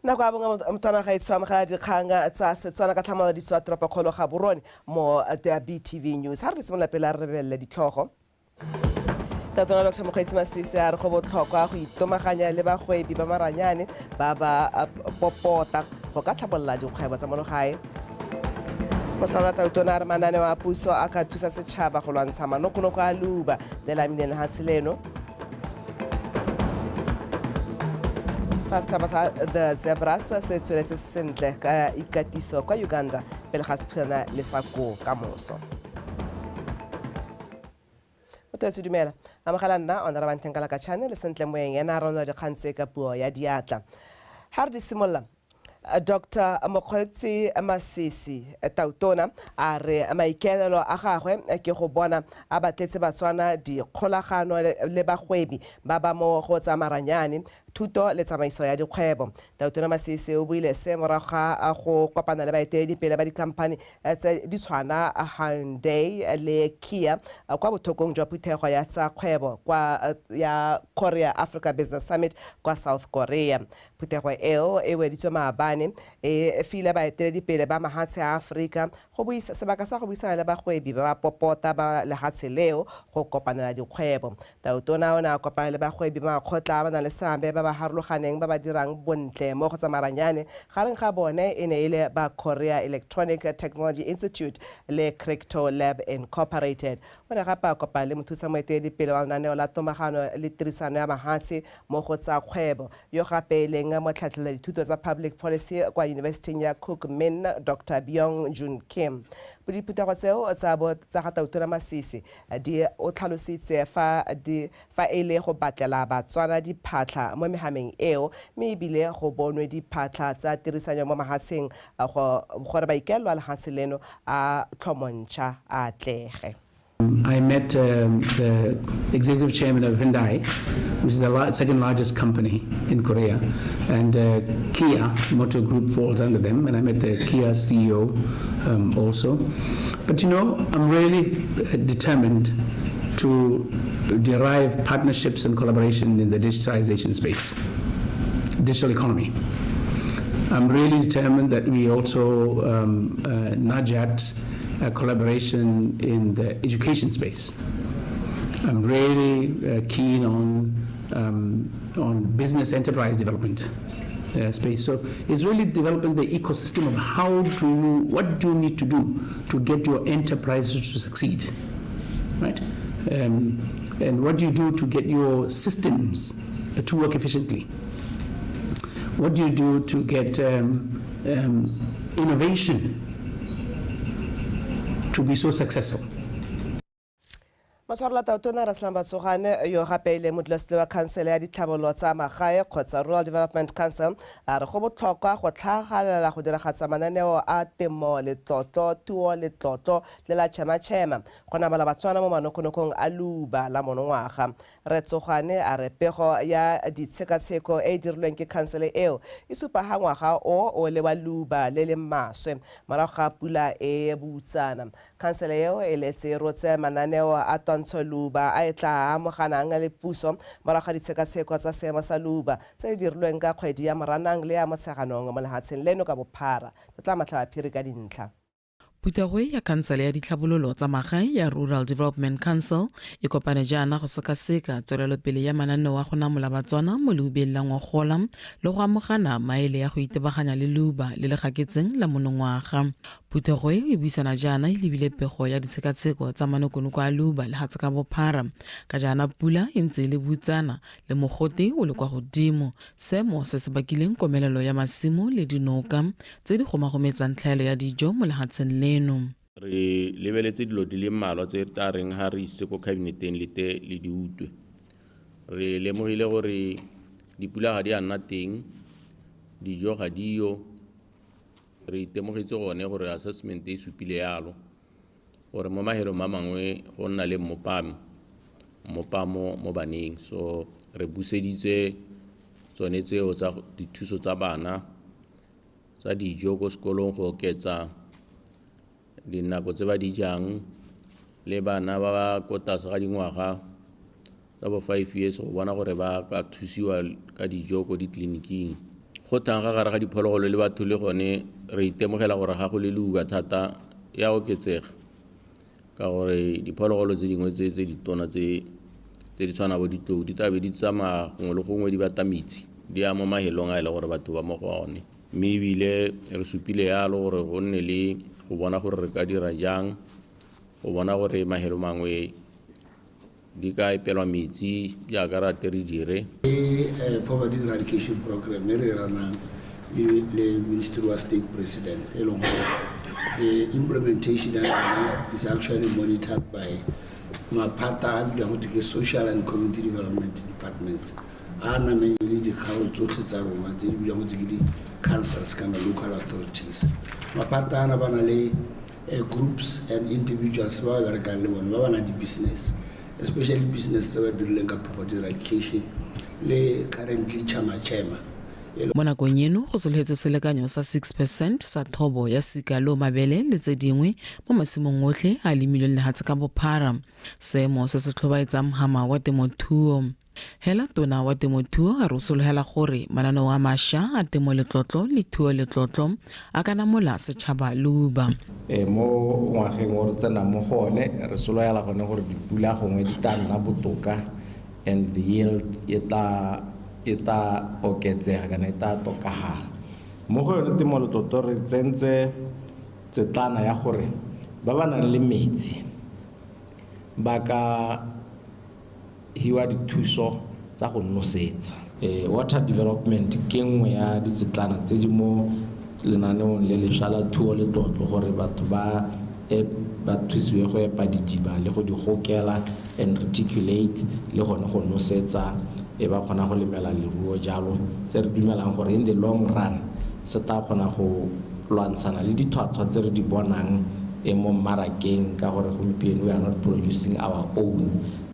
Nako ya bongwe Motswana ga e amogela dikgang tsa Setswana ka tlhamalalo di tswa toropokgolo Gaborone mo BTV News. Ha re simolola pele a re lebelele ditlhogo. Tautona Dr Mokgweetsi Masisi a re go botlhokwa go itomaganya le bagwebi ba maranyane ba ba popota go ka tlhabolola dikgwebo tsa mono gae. Motshwarwa Tautona a re mananeo a puso a ka thusa setšhaba go lwantsha manokonoko a leuba le la amileng lehatshe leno. Fa setlhopha sa The Zebras se tsweletse sentle ka ikatiso kwa Uganda pele ga se thulana le sa koo ka moso. Motho dumela, amogela nna Honora Bantlhenkala Kachane le Sentle Moeng ena a ronela dikgang tse ka puo ya diatla. Ha re di simolola, Dr Mokgweetsi Masisi Tautona a re maikaelelo a gagwe ke go bona a batletse Batswana dikgolagano le bagwebi ba ba mo go tsa maranyane, thuto le tsamaiso ya dikgwebo. Tautona Masisi o buile se morago ga go kopana le baeteledipele ba dikhamphani tse di tshwana Hyundai le Kia kwa bothokong jwa phuthego ya tsa kgwebo kwa ya Korea Africa Business Summit kwa South Korea. Phuthego eo e weditswe maabane e file baeteledipele ba mahatshe a Aforika go buisa sebaka sa go buisana le bagwebi ba ba popota ba lehatshe leo go kopanela dikgwebo. Tautona o ne a kopana le bagwebi ba makgotla ba na le seabe ba ba harologaneng ba ba dirang bontle mo go tsa maranyane, gareng ga bone e ne e le ba Korea Electronic Technology Institute le Crypto Lab Incorporated. O ne gape a kopana le mothusa moeteledipele wa lenaneo la tomagano le tirisano ya mahatshe mo go tsa kgwebo, yo gape e leng motlhatlhelela dithuto tsa public policy kwa Yunibesithing ya Kookmin, Dr Byung Jun Kim. Diphuthego tseo tsa bo tsa ga Tautona Masisi di o tlhalositse fa di fa e le go batlela Batswana diphatlha mo mehameng eo, mme ebile go bonwe diphatlha tsa tirisanyo mo mahatsheng go gore maikaelelo a lehatshe leno a tlhomontšha a atlege. I met the executive chairman of Hyundai, which is the second largest company in Korea, and Kia Motor Group falls under them, and I met the Kia CEO also. But I'm really determined to derive partnerships and collaboration in the digitalization space, digital economy. I'm really determined that we also nudge at collaboration in the education space. I'm really keen on business enterprise development space. So it's really developing the ecosystem of what do you need to do to get your enterprises to succeed, right? And what do you do to get your systems to work efficiently? What do you do to get innovation to be so successful? Motshwarela Tautona Raslam Tsogane, yo gape e le modulasetilo wa khansele ya ditlhabololo tsa magae kgotsa Rural Development Council, a re go botlhokwa go tlhagalela go diragatsa mananeo a temo letlotlo, tuo letlotlo le la tšhematšhema go namola Batswana mo manokonokong a leuba la monongwaga. Re Tsogane a re pego ya ditshekatsheko e e dirilweng ke khansele eo e supa ga ngwaga o o le wa leuba le le maswe morago ga pula e boutsana. Khansele eo e letse e rotse mananeo a twantsho leuba a e tla amoganang le puso morago ga ditshekatsheko tsa seemo sa leuba tse di dirilweng ka kgwedi ya Moranang le ya Motsheganong mo lehatsheng leno ka bophara. Re tla matlhaba phiri ka dintlha. Phuthego ya khansele ya ditlhabololo tsa magae ya Rural Development Council e kopane jaana go sekaseka tswelelopele ya mananeo a go namola Batswana mo leubeng la ngogola le go amogana maele ya go itebaganya le leuba le le gaketseng la monongwaga. Phuthego e e buisana jaana e lebile pego ya ditshekatsheko tsa manokonoko a leuba lehatshe ka bophara, ka jaana pula e ntse e le butsana le mogote o le kwa godimo, seemo se se bakileng komelelo ya masimo le dinoka tse di gomagometsang tlhaelo ya dijo mo lehatsheng leno. Re lebeletse dilo di le mmalwa tse tla reng ha re isitse ko kabineteng le te le di utlwe. Re lemogile gore dipula ga di a nna teng, dijo ga di yo. Re itemogetse gone gore assessment e supile yalo gore mo mahelong a mangwe go nna le mmopamo mo baneng. So re buseditse tsone tseo tsa dithuso tsa bana tsa dijo ko sekolong go oketsa dinako tse ba di jang, le bana ba ba ko tlase ga dingwaga tsa bo 5 years go bona gore ba ka thusiwa ka dijo ko ditleliniking. Kgotlhang ga gare ga diphologolo le batho le gone re itemogela gore ga go le leuba thata ya oketsega, ka gore diphologolo tse dingwe tse ditona tse di tshwana bo ditlou di tlabe di tsamaya gongwe le gongwe di batla metsi, di ya mo mahelong a e le gore batho ba mo go one. Mme ebile re supile yalo gore go nne le go bona gore re ka dira jang go bona gore mahelo mangwe di ka epelwa metsi jaaka re ate re dire. Poverty eradication program e re ranang le Ministry wa State President, e leng gore the implementation ya yona is actually monitored by maphata a bidiwang go ke social and community development departments a nameng le dikgaolo tsotlhe tsa rona tse di bidiwang go ke di-councils kana local authorities. Maphata ana ba na le groups and individuals ba ba berekang le bone ba ba nang di-business, especially business tse ba dirileng ka poverty eradication le currently Chama Chema. Mo nakong eno go sologetswe selekanyo sa 6% sa thobo ya sika lo mabele le tse dingwe mo masimong otlhe a lemilweng lehatshe ka bophara, seemo se se tlhobaetsang mhama wa temothuo. Hela tona wa temothuo a re o sologela gore mananeo a mašwa a temo letlotlo le thuo letlotlo a ka namola setšhaba leuba. Mo ngwageng o re tsenang mo go one re sologela gone gore dipula gongwe di tla nna botoka and the yield e tla oketsega kana e tla tokagala. Mo go yone temo letlotlo re tsentse tsetlana ya gore ba ba nang le metsi ba ka hiwa dithuso tsa go nosetsa. Water development ke nngwe ya ditsetlana tse di mo lenaneong le lešwa la thuo letlotlo gore batho ba thusiwe go epa didiba le go di gokela and reticulate le gone go nosetsa, e ba kgona go lemela leruo jalo. Se re dumelang gore in the long run se tla kgona go lwantshana le ditlhwatlhwa tse re di bonang mo mmarakeng, ka gore gompieno we are not producing our own.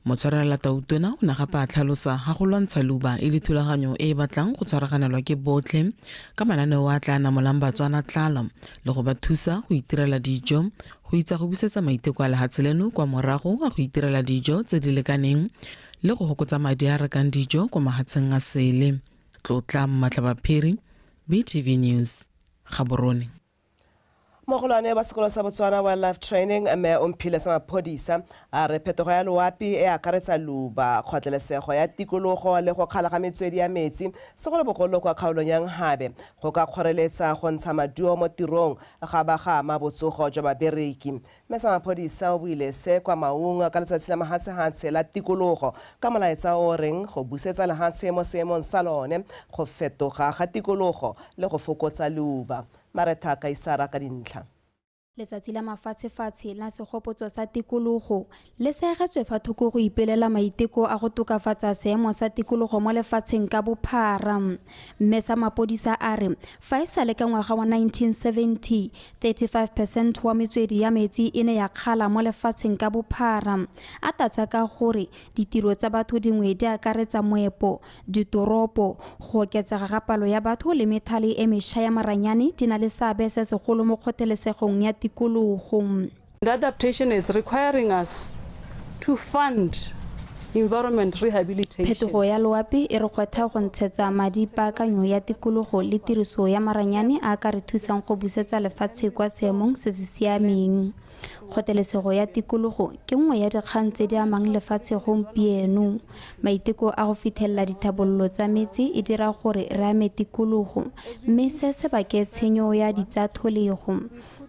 Motshwarela tautona o ne gape a tlhalosa ga go lwantsha leuba e le thulaganyo e e batlang go tshwaraganelwa ke botlhe ka mananeo a tla namolang Batswana tlala le go ba thusa go itirela dijo, go itsa go busetsa maiteko a lehatshe leno kwa morago a go itirela dijo tse di lekaneng le go hokotsa madi a rekang dijo kwa mahatsheng a sele. Tlotla Mmatlabaphiri, BTV News, Gaborone. Mogolwane wa sekolo sa Botswana Wildlife Training mme Omphile sa maphodisa a re phetogo ya loapi e akaretsa leuba, kgotlelesego ya tikologo le go kgala ga metswedi ya metsi segolobogolo kwa kgaolong ya Nhabe go ka kgoreletsa go ntsha maduo mo tirong ga ba ga ama botsogo jwa babereki. Mme sa maphodisa o buile se kwa Maung ka letsatsi la mahatshehatshe la tikologo ka molaetsa o reng go busetsa lehatshe mo seemong sa lone, go fetoga ga tikologo le go fokotsa leuba. Maretha Kaisara ka dintlha. Letsatsi la mafatshefatshe la segopotso sa tikologo le seegetswe fa thoko go ipelela maiteko a go tokafatsa seemo sa tikologo mo lefatsheng ka bophara. Mme sa mapodisa a re fa e sale ka ngwaga wa 1970, 35% wa metswedi ya metsi e ne ya kgala mo lefatsheng ka bophara. A tlatsa ka gore ditiro tsa batho dingwe di akaretsa moepo, ditoropo, go oketsega ga palo ya batho le methale e mešwa ya maranyane di na le seabe se segolo mo kgotlelesegong ya tikologo. The adaptation is requiring us to fund environment rehabilitation. Phetogo ya loapi e re gwetlha go ntshetsa madi paakanyo ya tikologo le tiriso ya maranyane a ka re thusang go busetsa lefatshe kwa seemong se se siameng. Kgotlelesego ya tikologo ke nngwe ya dikgang tse di amang lefatshe gompieno. Maiteko a go fitlhelela dithabololo tsa metsi e dira gore re ame tikologo, mme se se bake tshenyo ya ditsatlholego.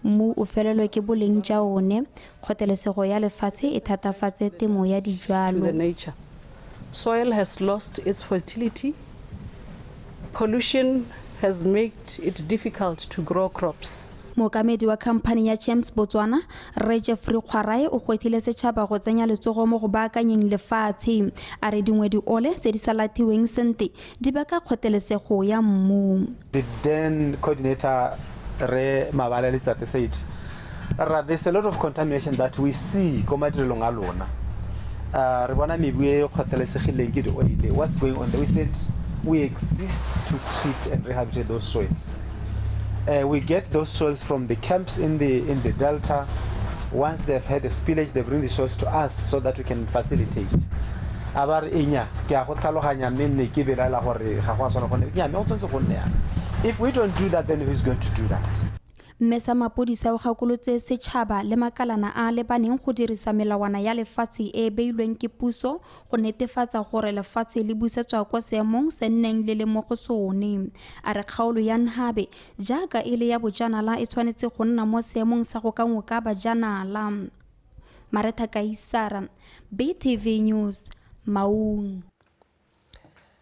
Mmu o felelwe ke boleng jwa one, kgotlelesego ya lefatshe e thatafatse temo ya dijwalo. Soil has lost its fertility. Pollution has made it difficult to grow crops. Mookamedi wa khamphane ya Champs Botswana, Rre Jeffrey Kgwarae, o gwetlhile setšhaba go tsenya letsogo mo go baakanyeng lefatshe. A re dingwe diole tse di sa lathiweng sentle di baka kgotlelesego ya mmu. The then coordinator Re Mabala Letsatsi said, there's a lot of contamination that we see ko madirelong a lona. Re bona mebu e kgotlelesegileng ke di-oil. What's going on there? We said we exist to treat and rehabilitate those soils. We get those soils from the camps in the delta. Once they've had a spillage, they bring the soils to us so that we can facilitate. A ba re enya ke a go tlhaloganya mme nne ke belaela gore ga go a tshwana gone nya mme go tshwanetse go nne yana. If we don't do that, then who's going to do that? Mme sa mapodisa o gakolotse setšhaba le makalana a lebaneng go dirisa melawana ya lefatshe e e beilweng ke puso go netefatsa gore lefatshe le busetswa kwa seemong se nneng le le mo go sone. A re kgaolo ya Nhabe jaaka e le ya bojanala e tshwanetse go nna mo seemong sa go ka ngoka bajanala. Maretha Kaisara, BTV News, Maung.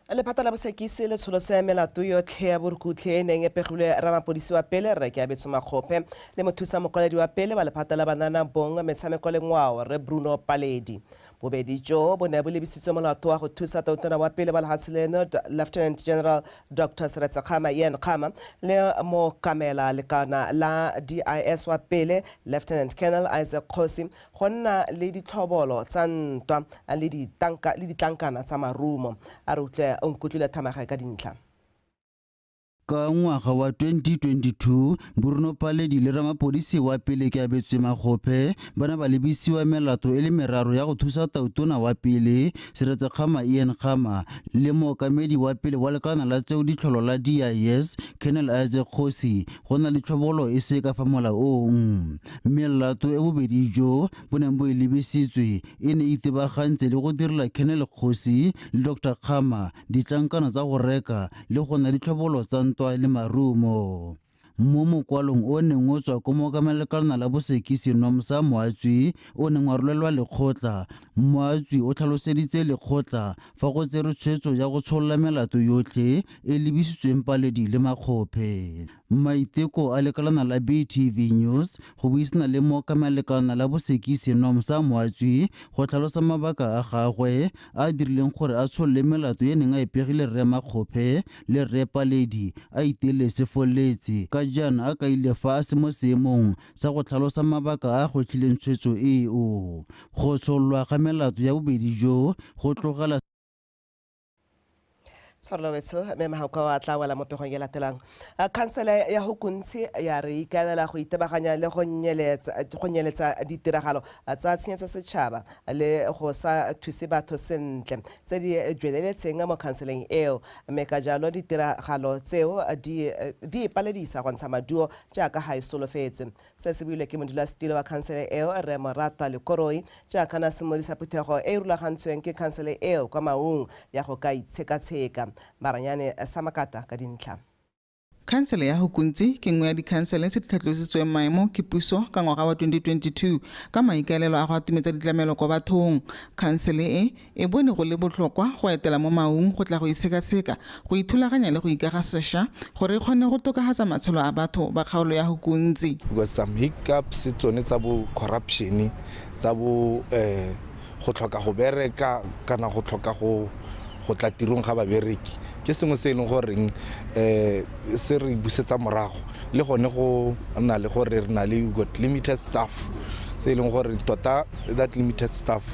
Lephata la bosekisi le tsholotse melato yotlhe ya borukutlhi e neng e pegilwe ramapodisi wa pele rre Keabetswe Makgophe le mothusa mokwaledi wa pele wa lephata la banana bong metshameko le ngwao rre Bruno Paledi. Bobedi jo bo ne bo lebisitswe molato wa go thusa tautona wa pele wa lehatshe leno Lieutenant General Dr Seretse Khama Ian Khama le mookamela lekana la DIS wa pele Lieutenant Colonel Isaac Kgosi go nna le ditlhobolo tsa ntwa le ditlankana tsa marumo. A re utlwe o nkutlwile Thamaga ka dintlha. Ka ngwaga wa 2022, Bruno Paledi le ramapodisi wa pele Keabetswe Makgophe ba ne ba lebisiwa melato e le meraro ya go thusa tautona wa pele Seretse Khama Ian Khama le mookamedi wa pele wa lekana la tseo ditlholo la DIS Colonel Isaac Kgosi go na le tlhobolo e se ka fa molaong. Melato e bobedi jo bo neng bo e lebisitswe e ne itebagantse le go direla Colonel Kgosi le Dr Khama ditlankana tsa go reka le go na ditlhobolo tsa ntwa le marumo. Mo mokwalong o neng o tswa ko mookamelekalana la bosekisi Nomsa Moatswi o neng wa rolelwa lekgotla, Moatswi o tlhaloseditse lekgotla fa go tserwe tshwetso ya go tsholola melato yotlhe e lebisitsweng Paledi le Makgophe. Maiteko a lekalana la BTV News go buisana le mookamelekalana la bosekisi Nomsa Moatswi go tlhalosa mabaka a gagwe a dirileng gore a tsholole melato e neng a e pegile rre Makgophe le rre Paledi a itele sefoletse ka jaana a kaile fa a se mo seemong sa go tlhalosa mabaka a gwetlhileng tshwetso eo. Go tshololwa ga melato ya bobedi jo go tlogela tshwarelowetsho mme Mahauka wa tla wela mo pegong e latelang. Khansele ya Hukuntsi ya re ikaelela go itebaganya le go nyeletsa ditiragalo tsa tshenyetso setšhaba le go sa thuse batho sentle tse di jweleletseng mo khanseleng eo, mme ka jalo ditiragalo tseo di ipaledisa go ntsha maduo jaaka ga e solofetswe. Se se builwe ke modulasetilo wa khansele eo rre Moratwa Lekoroi jaaka na simolodisa phuthego e e rulagantsweng ke khansele eo kwa Maung ya go ka itshekatsheka. Maranyane Samakata ka dintlha. Khansele ya Hukuntsi ke nngwe ya dikhansele tse di tlhatlositsweng maemo ke puso ka ngwaga wa 2022 ka maikaelelo a go atumetsa ditlamelo kwa bathong. Khansele e e bone go le botlhokwa go etela mo Maung go tla go itshekatsheka, go ithulaganya le go ikaga sešwa gore e kgone go tokafatsa matshelo a batho ba kgaolo ya Hukuntsi. Because some hiccups tsone tsa bo corruption, tsa bo go tlhoka go bereka kana go tlhoka go tla tirong ga babereki ke sengwe se e leng goreng se re busetsa morago, le gone go nna le gore re na le got limited staff se e leng gore tota that limited staff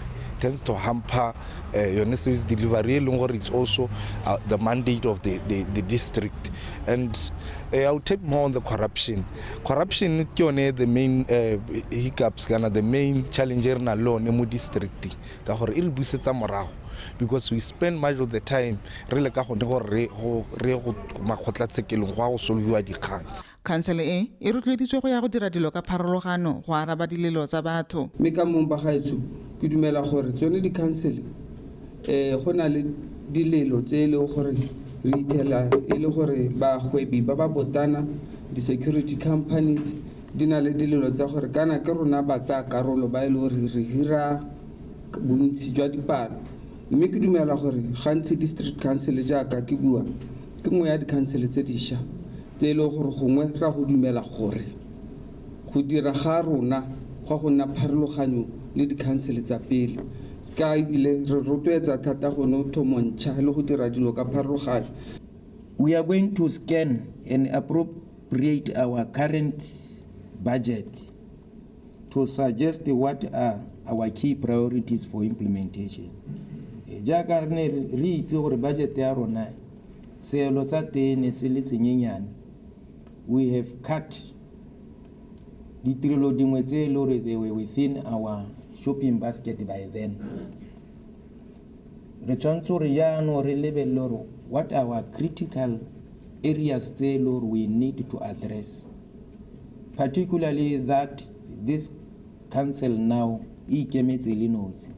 tends to hamper yone service delivery e leng gore it's also the mandate of the district. And I will take more on the corruption. Corruption ke yone the main hiccups kana the main challenge e re nang le one mo district ka gore e re busetsa morago, because we spend much of the time re le ka gone gore re go makgotlatshekelong go a go solviwa dikgang. Khansele e e rotloeditswe go ya go dira dilo ka pharologano go araba dilelo tsa batho. Mme ka mong ba gaetsho ke dumela gore tsone dikhansele go na le dilelo tse e leng gore re ithela e le gore bagwebi ba ba botana, di-security companies di na le dilelo tsa gore kana ke rona ba tsaya karolo ba e le gore re hira bontsi jwa dipalo. Mme ke dumela gore gantsi district council jaaka ke bua ke nngwe ya dikhansele tse dišwa tse e leng gore gongwe ra go dumela gore go dira ga rona gwa go nna pharologanyo le dikhansele tsa pele, ka ebile re rotloetsa thata gone thomontšha le go dira dilo ka pharologanyo. We are going to scan and appropriate our current budget to suggest what are our key priorities for implementation. Jaaka re ne re itse gore budget ya rona seelo tsa teng ne se le senyenyane, we have cut ditirelo dingwe tse e le gore they were within our shopping basket by then. Re tshwanetse gore jaanong re lebelele gore what are our critical areas tse e le gore we need to address, particularly that this council now e ikemetse le nosi.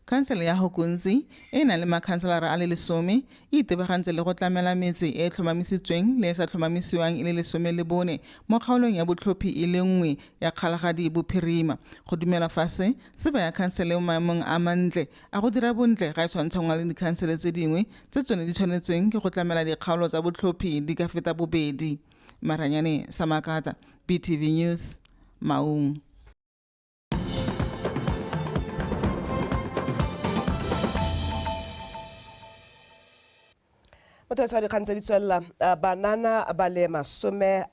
Khansele ya Hukuntsi e e nang le makhanselara a le lesome e itebagantse le go tlamela metse e e tlhomamisitsweng le e sa tlhomamisiwang e le 14 mo kgaolong ya botlhophi e le nngwe ya Kgalagadi Bophirima. Go dumelwa fa se se baya khansele mo maemong a mantle a go dira bontle ga e tshwantshangwa le dikhansele tse dingwe tse tsone di tshwanetsweng ke go tlamela dikgaolo tsa botlhophi di ka feta bobedi. Maranyane Samakata, BTV News, Maung. Motho wa dikgang tse di tswelela, banana ba le 60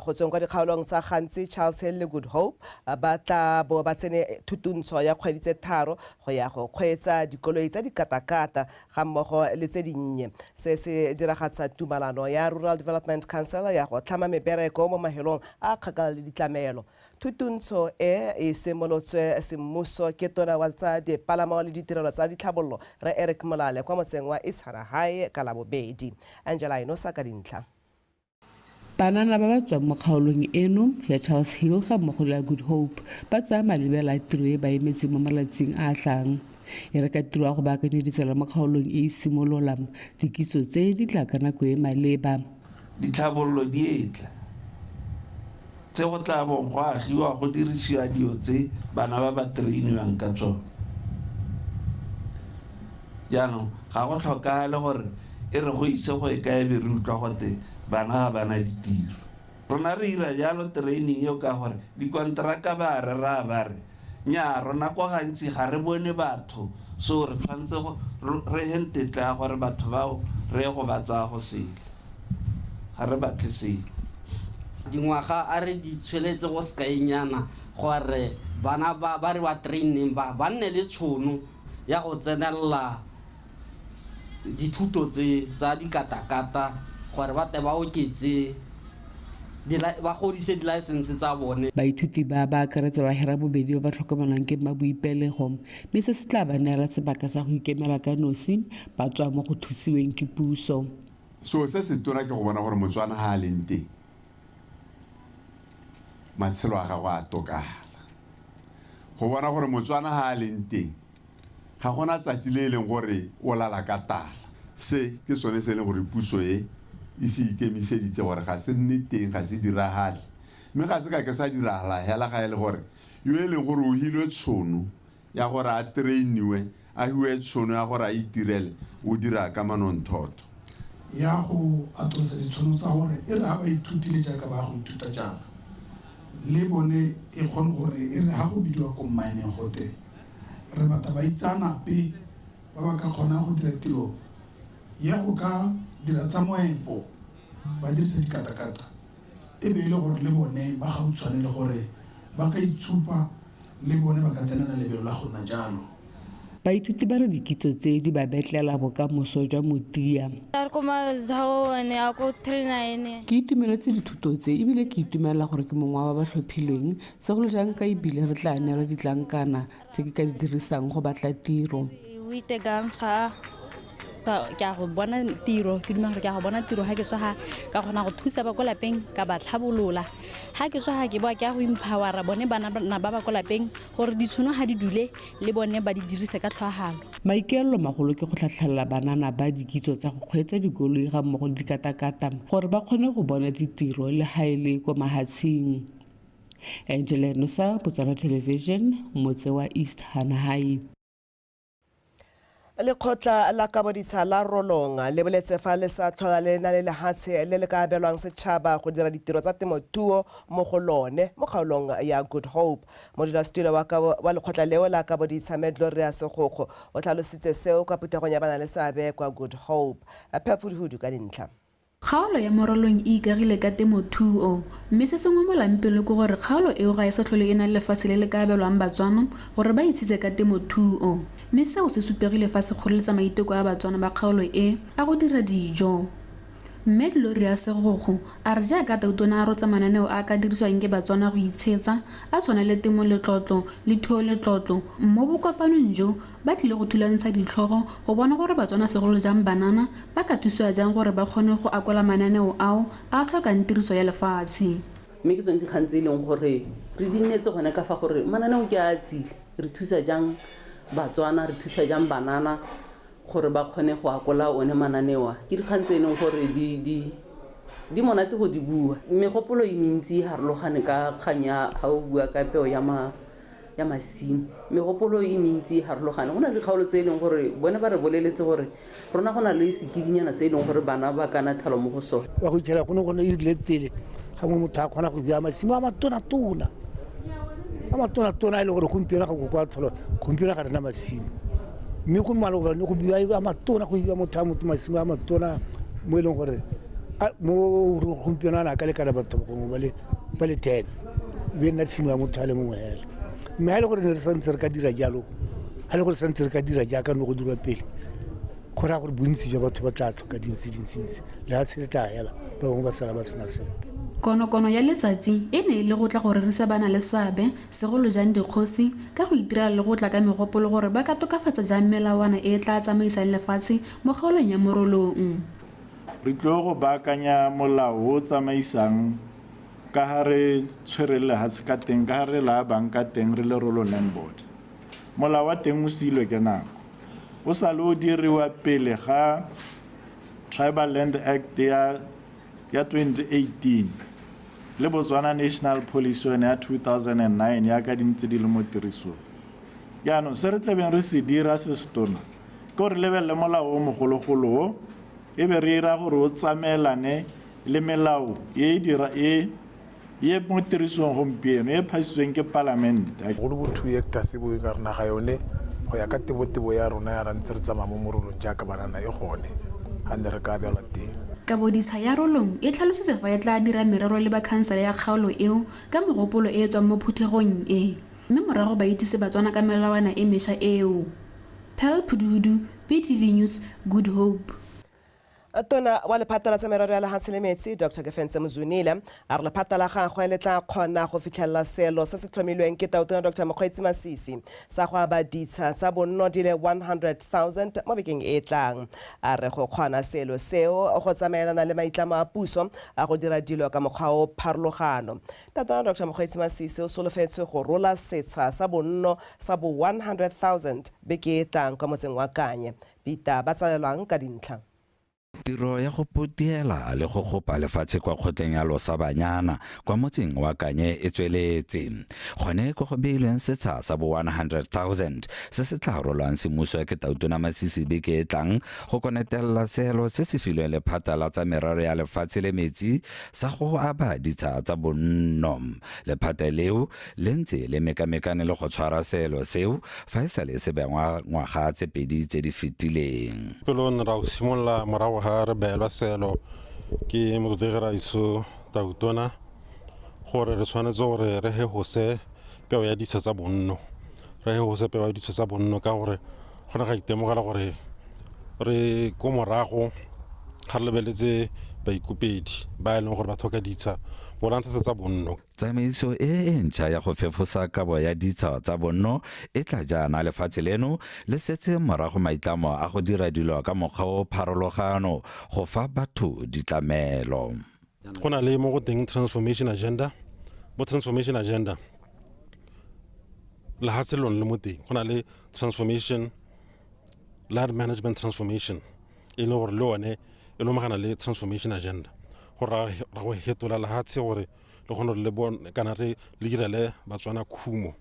go tsweng kwa dikgaolong tsa Gantsi, Charles Hill le Good Hope ba tla bo ba tsene thutuntsho ya kgwedi tse 3 go ya go kgweetsa dikoloi tsa dikatakata ga mmogo le tse dinnye. Se se diragatsa tumalano ya Rural Development Council ya go tlhama mebereko mo mahelong a kgakala le ditlamelo. Thutuntsho e e simolotswe semmuso ke tona wa tsa dipalamo le ditirelo tsa ditlhabololo re Eric Molale kwa motseng wa Isarahae ka Labobedi. Angela Enosa ka dintlha. Banana ba ba tswang mo kgaolong eno ya Charles Hill ga mmogo le ya Good Hope ba tsaya malebela a tiro e ba emetseng mo malatsing a a tlang. E re ka tiro ya go baakanya ditsela mo kgaolong e e simolola, dikitso tse di tla ka nako e maleba. Ditlhabololo di etla tse go tla bong go agiwa go dirisiwa dilo tse bana ba ba trainiwang ka tsone. Jaanong ga go tlhokagale gore e re go ise go e kae be re utlwa gote bana ga bana ditiro. Rona re ira jalo training eo ka gore dikonteraka ba re raya ba re nnyaa rona kwa gantsi ga re bone batho, so re tshwanetse re he ntetla ya gore batho bao re ye go ba tsaya go sele, ga re batle sele. Dingwaga a re di tshweletse go sekaenyana gore bana ba re ba training ba nne le tšhono ya go tsenelela dithuto tse tsa dikatakata gore ba tle ba oketse ba godise di-license tsa bone. Baithuti ba ba akaretsa ba hera bobedi ba ba tlhokomelwang ke mmaboipelego, mme se se tla ba neela sebaka sa go ikemela ka nosi ba tswa mo go thusiweng ke puso. So se se tona ke go bona gore Motswana ha a leng teng matshelo a gagwe a tokagala. Go bona gore Motswana ha a leng teng ga gona tsatsi le e leng gore o lala ka tala. Se ke sone se e leng gore puso e e se ikemiseditse gore ga se nne teng, ga se diragale. Mme ga se ka ke sa diragala hela ga e le gore yo e leng gore o hilwe tšhono ya gore a trainiwe, a hiwe tšhono ya gore a itirele, o dira ka manontlhotlho. Ya go atolosa ditšhono tsa gore e re ha ba ithutile jaaka ba go ithuta jaana, le bone e kgone gore e re ha go bidiwa ko mmineng gote re batla baitseanape ba ba ka kgonang go dira tiro ya go ka dira tsa moepo ba dirisa dikatakata, e be e le gore le bone ba gautshwane le gore ba ka itshupa le bone ba ka tsenela lebelo la go nna jalo. Baithuti ba re dikitso tse di ba betlela bokamoso jwa motia. Ke itumeletse dithuto tse ebile ke itumelela gore ke mongwe wa ba ba tlhophilweng, segolo jang ka ebile re tla neelwa ditlankana tse ke ka di dirisang go batla tiro. Ke a go bona tiro, ke dumela gore ke a go bona tiro ha ke tswa ha ka kgona go thusa ba ko lapeng ka ba tlhabolola. Ha ke tswa ha ke boa ke a go empowera bone bana ba ba ko lapeng gore ditšhono ha di dule le bone ba di dirise ka tlhoahalo. Maikaelelo magolo ke go tlhatlhelela banana ba dikitso tsa go kgweetsa dikoloi ga mmogo le dikatakata gore ba kgone go bona ditiro le ha e le kwa mahatsheng. Angela Nosa, Botswana Television, motse wa East Hanahai. Lekgotla la kaboditsha la Rolong le boletse fa le sa tlhola le na le lehatshe le le ka abelwang setšhaba go dira ditiro tsa temothuo mo go lone mo kgaolong ya Good Hope. Modulasetulo wa lekgotla leo la kaboditsha Medloria Segokgo o tlhalositse seo kwa phuthegong ya bana le seabe kwa Good Hope. Phephuduhudu ka dintlha. Kgaolo ya Morolong e ikagile ka temothuo, mme se se ngomolang pelo ke gore kgaolo eo ga e sa tlhole e na le lefatshe le le ka abelwang Batswana gore ba itshetse ka temothuo, mme seo se supegile fa se kgoreletsa maiteko a Batswana ba kgaolo e a go dira dijo. Mme Gloria Segokgo a re jaaka Tautona a rotsa mananeo a ka dirisiwang ke Batswana go itshetsa, a tshwana le temo letlotlo le thuo letlotlo, mo bokopanong jo ba tlile go thulantsha ditlhogo go bona gore Batswana segolo jang banana ba ka thusiwa jang gore ba kgone go akola mananeo ao a tlhokang tiriso ya lefatshe. Mme ke tsone dikgang tse e leng gore re di nnetse gone ka fa gore mananeo ke a tsile, re thusa jang Batswana, re thusa jang banana gore ba kgone go akola one mananeo a. Ke dikgang tse e leng gore di monate go di bua. Megopolo e mentsi e harologane ka kgang ya ga o bua ka peo ya masimo. Megopolo e mentsi e harologane. Go na le dikgaolo tse e leng gore bone ba re boleletse gore rona go na le sekidinyana se e leng gore bana ba ka nathelwa mo go sone. Wa go itlhela go ne go ne e rile pele gangwe motho a kgona go bea masimo a matona-tona. A matona-tona e le gore gompieno ga go kwa tlholo, gompieno ga rena masimo. Mme go maloba ne go bua a matona, go bua motho a motho masimo a matona mo e leng gore mo gompieno a na ka lekana batho gongwe ba le 10, e be nna tshimo ya motho a le mongwe hela. Mme ha e le gore ne re santse re ka dira jalo, ha e le gore santse re ka dira jaaka ne go dirwa pele, go raya gore bontsi jwa batho ba tla tlhoka dilo tse dintsintsi, lefatshe le tla hela, ba bangwe ba sala ba sena sepe. Konokono ya letsatsi e ne e le go tla go rerisa bana le seabe, segolo jang dikgosi, ka go itirela le go tla ka megopolo gore ba ka tokafatsa jang melawana e e tla tsamaisang lefatshe mo kgaolong ya Morolong. Re tlile go baakanya molao o tsamaisang ka ha re tshwere lehatshe ka teng, ka ha re la bang ka teng re le Rolong Land Board. Molao wa teng o siilwe ke nako. O sa le o diriwa pele ga Tribal Land Act ya 2018 le Botswana National Policy yone ya 2009 ya ka dintse di le mo tirisong. Jaanong se re tlabeng re se dira se setona ke gore lebelele molao o mogologolo o, e be re ira gore o tsamaelane le melao e dira e ye mo tirisong gompieno e phasitsweng ke palamente. Go le bo 2 hectares bo e ka re naga yone go ya ka tebotebo ya rona ya ra ntse re tsamaya mo Morolong jaaka banana e gone ga ne re ka abelwa teng. Kaboditsha ya Rolong e tlhalositse fa e tla dira merero le ba khansele ya kgaolo eo ka megopolo e e tswang mo phuthegong e, mme morago ba itsise Batswana ka melawana e mešwa eo. Pearl Phuduhudu, BTV News, Good Hope. Tona wa lephata la tsa merero ya lehatshe le metsi, Dr. Kefentse Mzwinile, a re lephata la gagwe le tla kgona go fitlhelela seelo se se tlhomilweng ke Tautona Dr. Mokgweetsi Masisi sa go aba ditsha tsa bonno di le 100,000 mo bekeng e e tlang. A re go kgona seelo seo go tsamaelana le maitlamo a puso a go dira dilo ka mokgwa o pharologano. Tautona Dr. Mokgweetsi Masisi o solofetswe go rola setsha sa bonno sa bo 100,000 beke e tlang kwa motseng wa Kanye. Peter ba tsalelwang ka dintlha. Tiro ya go potiela le go gopa lefatshe kwa kgotleng ya Losabanyana kwa motseng wa Kanye e tsweletse. Gone ko go beilweng setsha sa bo 100,000 se se tla rolwang semmuso ke Tautona Masisi beke e tlang go konetelela seelo se se filweng lephata la tsa merero ya lefatshe le metsi sa go aba ditsha tsa bonno. Lephata leo le ntse le mekamekane le go tshwara seelo seo fa e sale se bengwa ngwaga tse pedi tse di fetileng. Pele ne ra simolola morago ga re beelwa seelo ke motlotlegi Raiso Tautona gore re tshwanetse gore re hehose peo ya ditsha tsa bonno, re hehose peo ya ditsha tsa bonno ka gore go ne ga itemogela gore re ko morago ga re lebeletse baikopedi ba e leng gore ba tlhoka ditsha bona thata tsa bonno. Tsamaiso e e ntšha ya go fefosa kabo ya ditsha tsa bonno e tla jaana lefatshe leno le setse morago maitlamo a go dira dilo ka mokgwa o pharologano go fa batho ditlamelo. Go na le mo go teng transformation agenda, mo transformation agenda lehatshe lone le mo teng go na le transformation land management transformation e leng gore le one e lomagana le transformation agenda gore ra go hetola lehatshe gore le kgone le bone kana re le direle Batswana khumo.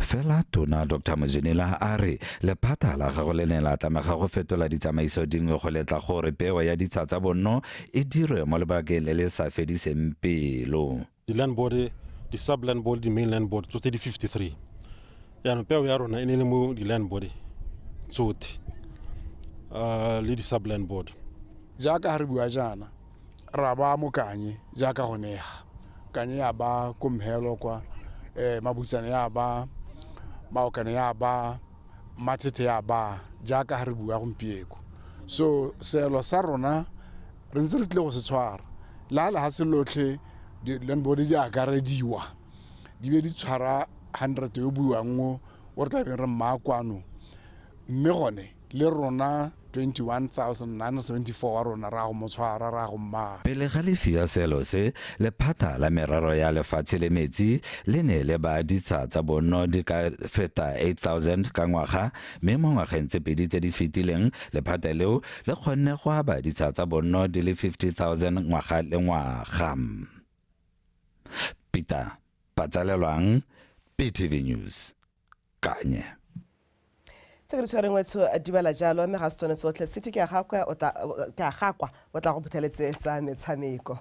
Fela Tona Dr. Mzwinila a re lephata la gagwe le ne la tlamega go fetola ditsamaiso dingwe go letla gore peo ya ditsha tsa bonno e dirwe mo lebakeng le le sa fediseng pelo. Di-land board, di-sub-land board, di-main land board tsotlhe di 53. Jaanong peo ya rona e ne e le mo di-land board tsotlhe le di-sub-land board. Jaaka ga re bua jaana ra ba mo Kanye jaaka go nega Kanye ya ba ko Mhelo kwa Mabutsane ya ba Maokane ya ba Mathethe ya ba jaaka ga re bua gompieko. So seelo sa rona Re ntse re tlile go se tshwara le ga lehatshe lotlhe di-land board di akarediwa di be di tshwara 100 yo buiwang o o re tla beng re mmaya kwano, mme gone le rona 21,974 wa rona ra go mo tshwara ra go mmaya. Pele ga le fiwa selo se, lephata la merero ya lefatshe le metsi le ne le ba ditsha tsa bonno di ka feta 8,000 ka ngwaga, mme mo ngwageng tse pedi tse di fetileng lephata leo le kgonne go aba ditsha tsa bonno di le 50,000 ngwaga le ngwaga. Peter Patsalelwang, PTV News, Kanye. Tse ke di tshwereng wetsho dumela jalo, mme ga se tsone tsotlhe. City ke a gakwa o tla ke a gakwa o tla go phutheletse tsa metshameko.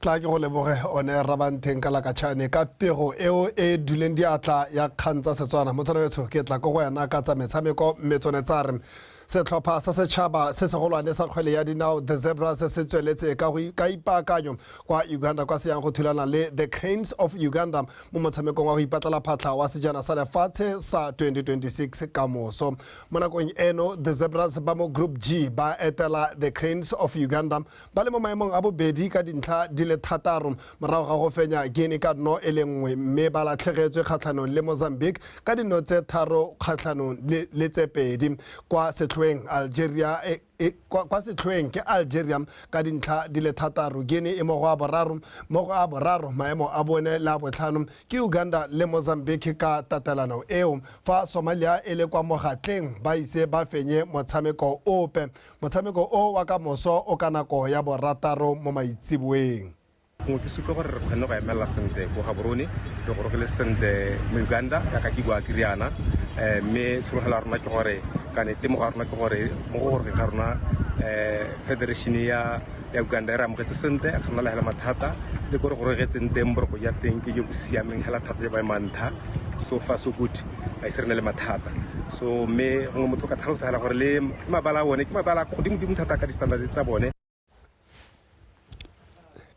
Tla ke go leboge one Rabantheng ka Lakatšhane ka pego eo e duleng diatla ya kgang tsa Setswana. Motswana wetsho ke tla ko go wena ka tsa metshameko, mme tsone tsa re setlhopha sa setšhaba se segolwane sa kgwele ya dinao the Zebras se tsweletse ka ipaakanyo kwa Uganda kwa se yang go thulana le the Cranes of Uganda mo motshamekong wa go ipatlela phatlha wa sejana sa lefatshe sa 2026 ka moso. Mo nakong eno the Zebras ba mo Group G ba etela the Cranes of Uganda ba le mo maemong a bobedi ka dintlha di le 6 morago ga go fenya Guinea ka 0 e le 1, mme ba latlhegetswe kgatlhanong le Mozambique ka dino tse 3 kgatlhanong le tse 2. Kwa setlhoeng Algeria kwa setlhoeng ke Algeria ka dintlha di le 6, Guinea e mo go a boraro, maemo a bone le a botlhano ke Uganda le Mozambique ka tatelano eo, fa Somalia e le kwa mogatleng ba ise ba fenye motshameko ope. Motshameko o wa ka moso o ka nako ya 6 mo maitsiboeng. Gongwe ke supe gore re kgonne go emelela sentle ko Gaborone, re gorogile sentle mo Uganda jaaka ke bua ke riana, mme tshologelo ya rona ke gore kana temogo ya rona ke gore mo go gorogeng ga rona federation ya Uganda e re amogetse sentle, ga rena le hela mathata, le ko re gorogetseng teng boroko ja teng ke jo bo siameng hela thata jo ba emang ntlha. So far so good, ga ise re nne le mathata. So mme gongwe motho o ka tlhalosa hela gore le mabala a bone ke mabala a ko godimo-dimo thata ka di-standard tsa bone.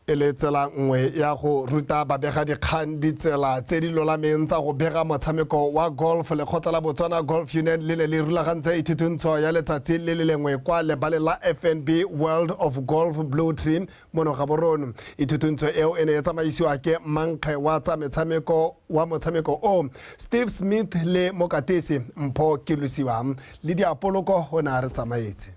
E le tsela nngwe ya go ruta babegadikgang ditsela tse di lolameng tsa go bega motshameko wa golf, lekgotla la Botswana Golf Union le ne le rulagantse ithuthuntso ya letsatsi le le lengwe kwa lebaleng la FNB World of Golf Blue Tree mono Gaborone. Ithuthuntso eo e ne e tsamaisiwa ke mankge wa tsa metshameko wa motshameko o Steve Smith le mokatisi Mpho Kelosiwang le Diapoloko o ne a re tsamaetse.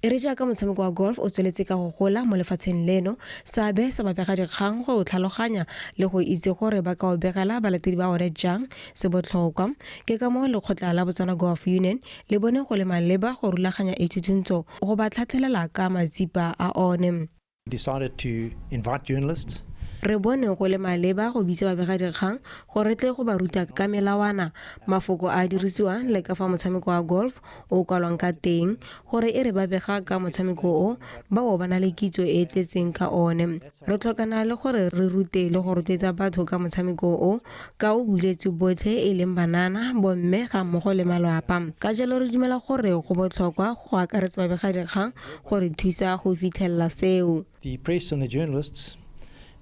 E re jaaka motshameko wa golf o tsweletse ka go gola mo lefatsheng leno, seabe sa babegadikgang go o tlhaloganya le go itse gore ba ka o begela balatedi ba one jang se botlhokwa. Ke ka moo lekgotla la Botswana Golf Union le bone go le maleba go rulaganya ithuthuntso go ba tlhatlhelela ka matsipa a one. Decided to invite journalists. Re bone go le maleba go bitsa babegadikgang gore re tle go ba ruta ka melawana, mafoko a dirisiwang le ka fa motshameko wa golf o kwalwang ka teng, gore e re ba bega ka motshameko o ba bo ba na le kitso e e tletseng ka one. Re tlhokana le gore re rute le go rotloetsa batho ka motshameko o ka o buletswe botlhe e leng banana, bomme ga mmogo le malwapa. Ka jalo re dumela gore go botlhokwa go akaretsa babegadikgang go re thusa go fitlhelela seo. The press and the journalists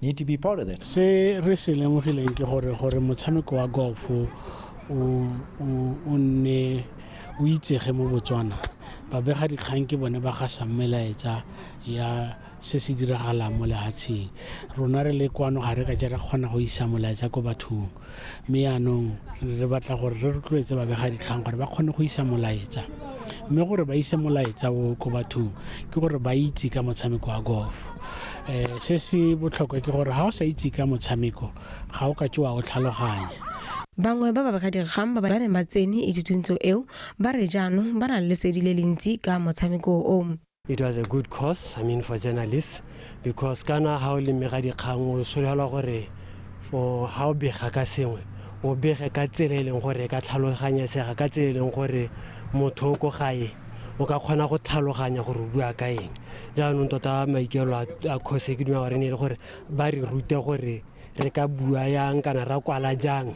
need to be part of that. Se re se lemogileng ke gore motshameko wa golf o nne o itsege mo Botswana. Babegadikgang ke bone ba gasang melaetsa ya se se diragalang mo lefatsheng. Rona re le kwano ga re ka je re kgona go isa molaetsa ko bathong, mme yaanong re batla gore re rotloetse babegadikgang gore ba kgone go isa molaetsa. Mme gore ba ise molaetsa o ko bathong ke gore ba itse ka motshameko wa golf. Se se botlhokwa ke gore ga o sa itse ka motshameko ga o ka ke wa o tlhaloganya. Bangwe ba babegadikgang ba ba neng ba tsene ithuthuntso eo ba re jaanong ba na le lesedi le le ntsi ka motshameko o. It was a good course, I mean, for journalists, because kana ha o le mmegadikgang o solofela gore o ha o bega ka sengwe o bege ka tsela e leng gore e ka tlhaloganyesega, ka tsela e leng gore motho o ko gae o ka kgona go tlhaloganya gore o bua ka eng. Jaanong tota maikaelelo a course ke dumela gore ne e le gore ba re rute gore re ka bua yang kana ra kwala jang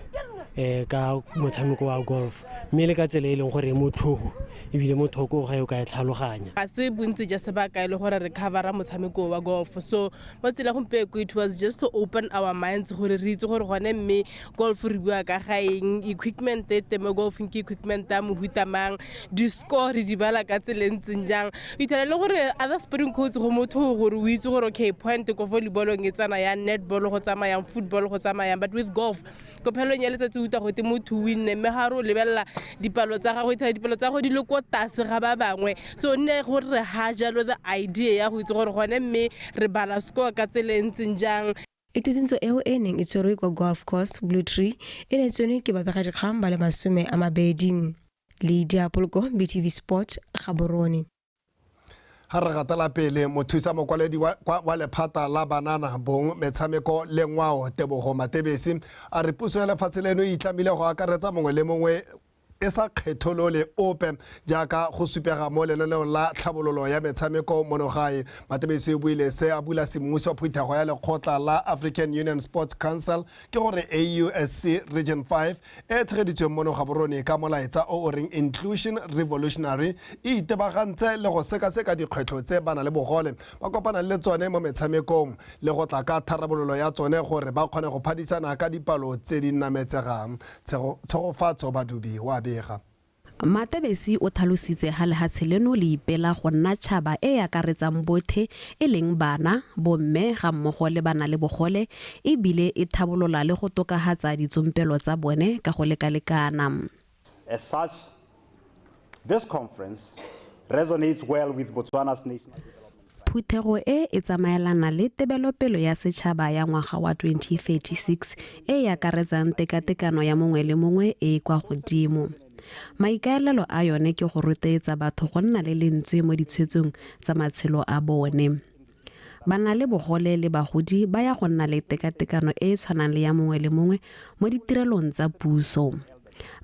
Ka motshameko wa golf mme le ka tsela e leng gore e motlhogo ebile mothoko ga o ka e tlhaloganya. Ga se bontsi jwa sebaka e le gore re covera motshameko wa golf, so mo tsela gompieko it was just to open our minds gore re itse gore gone mme golf re bua ka ga eng, equipment e teng mo golfing ke equipment ya mohuta mang, di-score re di bala ka tsela e ntseng jang. O ithela le gore other sporting codes go motho gore o itse gore okay point ko volleyballong e tsana yang, netball go tsamayang, football go tsamayang, but with golf ko phelong ya letsatsi o utlwa gote motho o winne mme ga re o lebelela dipalo tsa gagwe, ithela dipalo tsa gagwe di le ko tlase ga ba bangwe. So nne gore re ha jalo the idea ya go itse gore gone mme re bala score ka tsela e ntseng jang. Ithutintso eo e neng e tshwerwe kwa Golf Course Blue Tree e ne e tsenwe ke babegadikgang ba le 20. Lydia Poloko, BTV Sport, Gaborone. Ha re gatela pele, mothusa mokwaledi wa lephata la banana bong metshameko le ngwao Tebogo Matebesi a re puso ya lefatshe leno e itlamile go akaretsa mongwe le mongwe e sa kgetholole ope jaaka go supega mo lenaneong la tlhabololo ya metshameko mono gae. Matebesi o buile se a bula semmuso phuthego ya lekgotla la African Union Sports Council, ke gore AUSC Region 5 e tshegeditsweng mono Gaborone ka molaetsa o o reng Inclusion Revolutionary, e itebagantse le go sekaseka dikgwetlho tse ba na le bogole ba kopanang le tsone mo metshamekong le go tla ka tharabololo ya tsone gore ba kgone go phadisana ka dipalo tse di nametsegang. Tshegofatso Badubi wa bega. Matebesi o tlhalositse ha lehatshe leno le ipela go nna tšhaba e e akaretsang bothe e leng bana, bomme ga mmogo le bana le bogole, ebile e thabolola le go tokahatsa ditsompelo tsa bone ka go lekalekana. As such, this conference resonates well with Botswana's national development. Phuthego e e tsamaelana le tebelopele ya setšhaba ya ngwaga wa 2036 e e akaretsang tekatekano ya mongwe le mongwe e e kwa godimo. Maikaelelo a yone ke go rotloetsa batho go nna le lentswe mo ditshwetsong tsa matshelo a bone. Bana le bogole le bagodi ba ya go nna le tekatekano e e tshwanang le ya mongwe le mongwe mo ditirelong tsa puso.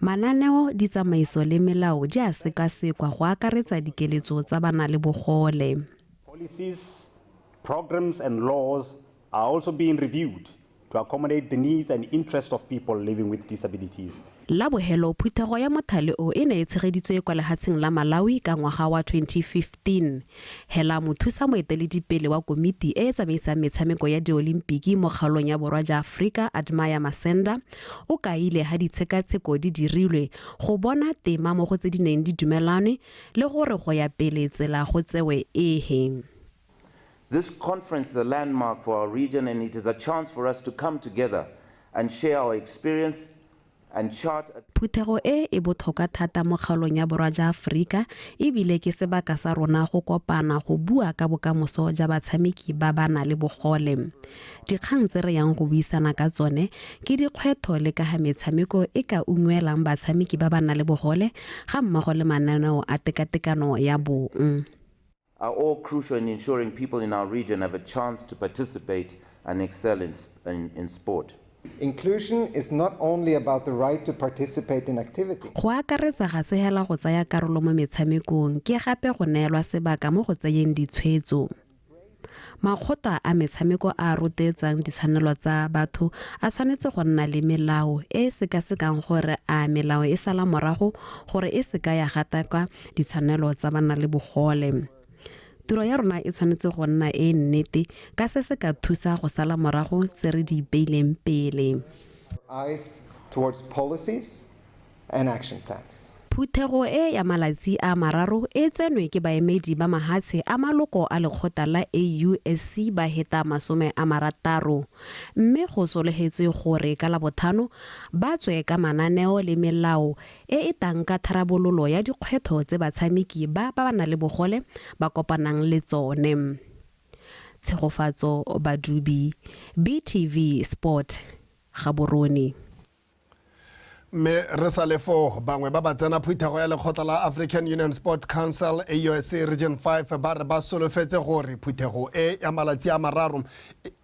Mananeo, ditsamaiso le melao di a sekasekwa go akaretsa dikeletso tsa bana le bogole. Policies, programs and laws are also being reviewed to accommodate the needs and interests of people living with disabilities. La bohelo phuthego ya mothale o e ne e tshegeditswe kwa lehatsheng la Malawi ka ngwaga wa 2015. Hela mothusa moeteledipele wa komiti e e tsamaisang metshameko ya diolimpiki mo kgaolong ya borwa jwa Aforika, Admire Masenda, o kaile ha ditshekatsheko di dirilwe go bona tema mo go tse di neng di dumelanwe le gore go ya pele tsela go tsewe ehe. This conference is a landmark for our region, and it is a chance for us to come together and share our experience and chart a Phuthego e e botlhokwa thata mo kgaolong ya borwa jwa Aforika ebile ke sebaka sa rona go kopana go bua ka bokamoso jwa batshameki ba ba na le bogole. Dikgang tse re yang go buisana ka tsone ke dikgwetho le ka ga metshameko e ka ungwelang batshameki ba ba na le bogole ga mmogo le mananeo a tekatekano ya bong. Are all crucial in ensuring people in our region have a chance to participate and excel in sport. Inclusion is not only about the right to participate in activity. Go akaretsa ga se hela go tsaya karolo mo metshamekong, ke gape go neelwa sebaka mo go tseyeng ditshwetso. Makgotla a metshameko a rotloetsang ditshwanelo tsa batho a tshwanetse go nna le melao e e sekasekang gore a melao e sala morago gore e seka ya gataka ditshwanelo tsa bana le bogole. Tiro ya rona e tshwanetse go nna e nnete ka se se ka thusa go sala morago tse re di beileng pele. Eyes towards policies and action plans. Phuthego e ya malatsi a mararo e tsenwe ke baemedi ba mahatshe a maloko a lekgotla la AUSC ba heta 60, mme go sologetswe gore ka Labotlhano ba tswe ka mananeo le melao e e tang ka tharabololo ya dikgwetlho tse batshameki ba ba nang le bogole ba kopanang le tsone. Tshegofatso Badubi, BTV Sport, Gaborone. Mme re sa le foo, bangwe ba ba tsena phuthego ya lekgotla la African Union Sport Council AUSC Region 5 ba re ba solofetse gore phuthego e ya malatsi a mararo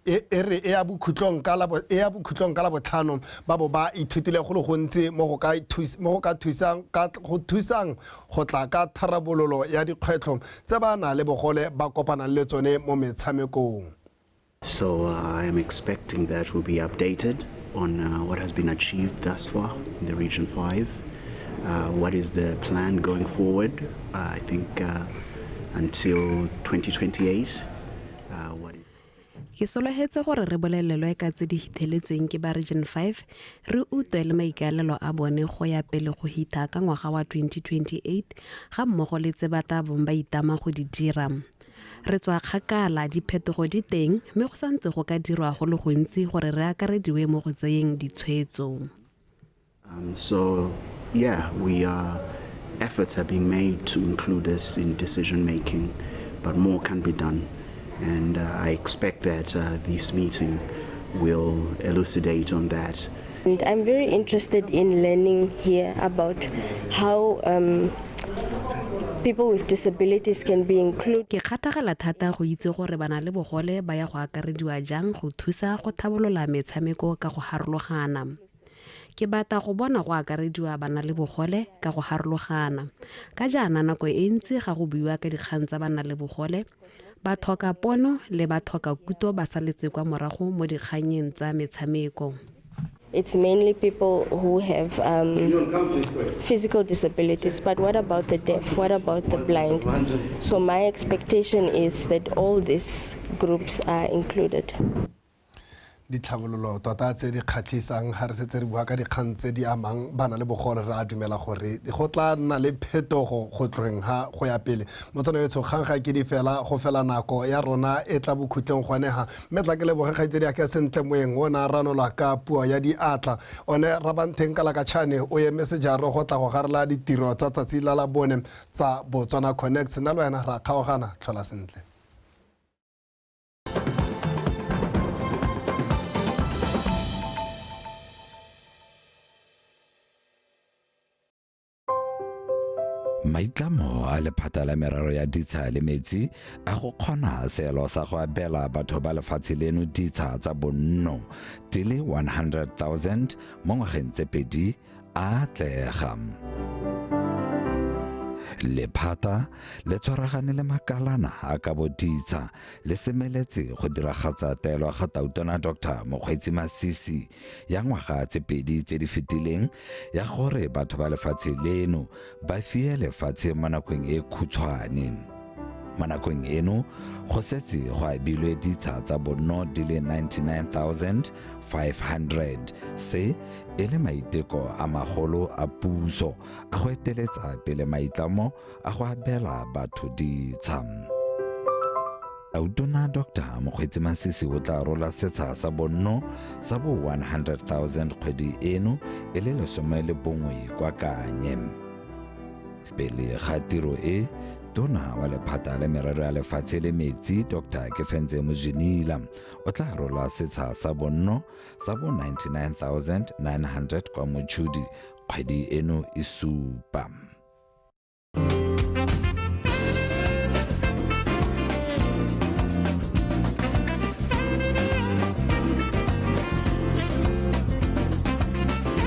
e re e ya bokhutlong ka Labotlhano ba bo ba ithutile go le gontsi mo go ka thusang go tla ka tharabololo ya dikgwetlho tse ba na le bogole ba kopanang le tsone mo metshamekong. So I am expecting that will be updated. on what has been achieved thus far in the Region 5. What is the plan going forward? I think until 2028. What is Ke solofetse gore re bolelelwe ka tse di hitheletsweng ke ba Region 5, re utlwe le maikaelelo a bone go ya pele go hitha ka ngwaga wa 2028 ga mmogo le tse ba tla bong ba itama go di dira. Re tswa kgakala, diphetogo di teng mme go santse go ka dirwa go le gontsi gore re akarediwe mo go tseyeng ditshwetso. So, yeah, we are, efforts are being made to include us in decision making, but more can be done. And I expect that this meeting will elucidate on that. And I'm very interested in learning here about how people with disabilities can be included. Ke kgathagela thata go itse gore bana le bogole ba ya go akarediwa jang go thusa go tlhabolola metshameko ka go harologana. Ke batla go bona go akarediwa bana le bogole ka go harologana. Ka jaana nako e ntsi ga go buiwa ka dikgang tsa bana le bogole, ba tlhoka pono le ba tlhoka kuto ba saletse kwa morago mo dikgannyeng tsa metshameko. It's mainly people who have physical disabilities, but what about the deaf? What about the blind? So my expectation is that all these groups are included. Ditlhabololo tota tse di kgatlhisang ga re setse re bua ka dikgang tse di amang bana le bogole, re a dumela gore go tla nna le phetogo go tlogeng ga go ya pele. Motswana etsho, kgang ga ke di fela go fela nako ya rona e tla bokhutleng gone ga, mme tla ke leboge kgaitsedi ya ka Sentle Moeng o ne a ranola ka puo ya diatla. One Rabantheng Kalakatšhane o eme sejaro go tla go garela ditiro tsa tsatsi la bone tsa Botswana Connect. Nna le wena ra kgaogana, tlhola sentle. Maitlamo a lephata la merero ya ditsha le metsi a go kgona seelo sa go abela batho ba lefatshe leno ditsha tsa bonno di le 100,000 mo ngwageng tse pedi a atlega. Lephata le tshwaragane le makalana a kabo ditsha le semeletse go diragatsa taelo ga Tautona Dr. Mokgweetsi Masisi ya ngwaga tse pedi tse di fetileng ya gore batho ba lefatshe leno ba fiwe lefatshe mo nakong e khutshwane. Mo nakong eno go setse go abilwe ditsha tsa bonno di le 99,500, se e le maiteko a magolo a puso a go eteletsa pele maitlamo a go abela batho ditsha. Tautona Dr. Mokgweetsi Masisi o tla rola setsha sa bonno sa bo 100,000 kgwedi eno e le 11 kwa Kanye. Pele ga tiro e, Tona wa lephata la merero ya lefatshe le metsi Dr. Kefentse Mojinila o tla rola setsha sa bonno sa bo 99,900 kwa Mochudi kgwedi eno e supa.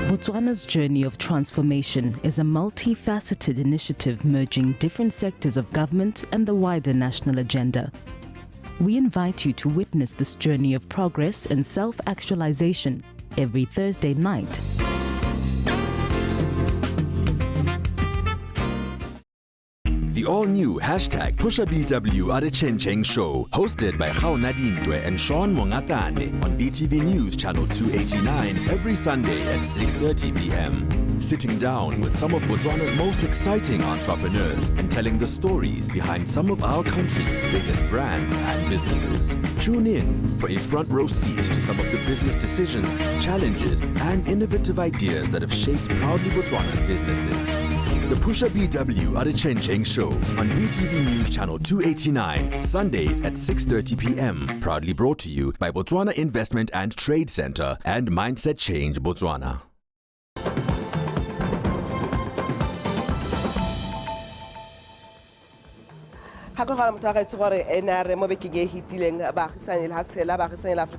Botswana's journey of transformation is a multifaceted initiative merging different sectors of government and the wider national agenda. We invite you to witness this journey of progress and self-actualization every Thursday night. The all-new hashtag PushaBW Adechencheng Show, hosted by Gaona Dintwe and Sean Mongatane on BTV News Channel 289 every Sunday at 6:30 p.m. Sitting down with some of Botswana's most exciting entrepreneurs and telling the stories behind some of our country's biggest brands and businesses. Tune in for a front row seat to some of the business decisions, challenges, and innovative ideas that have shaped Proudly Botswana's businesses. The Pusha BW Adechencheng Show on BTV News Channel 289, Sundays at 6:30 p.m. Proudly brought to you by Botswana Investment and Trade Center and Mindset Change Botswana. Gakologela motho wa gaetsho gore ene a re mo bekeng e e fetileng baagisane lehatshe la baagisane la Afrika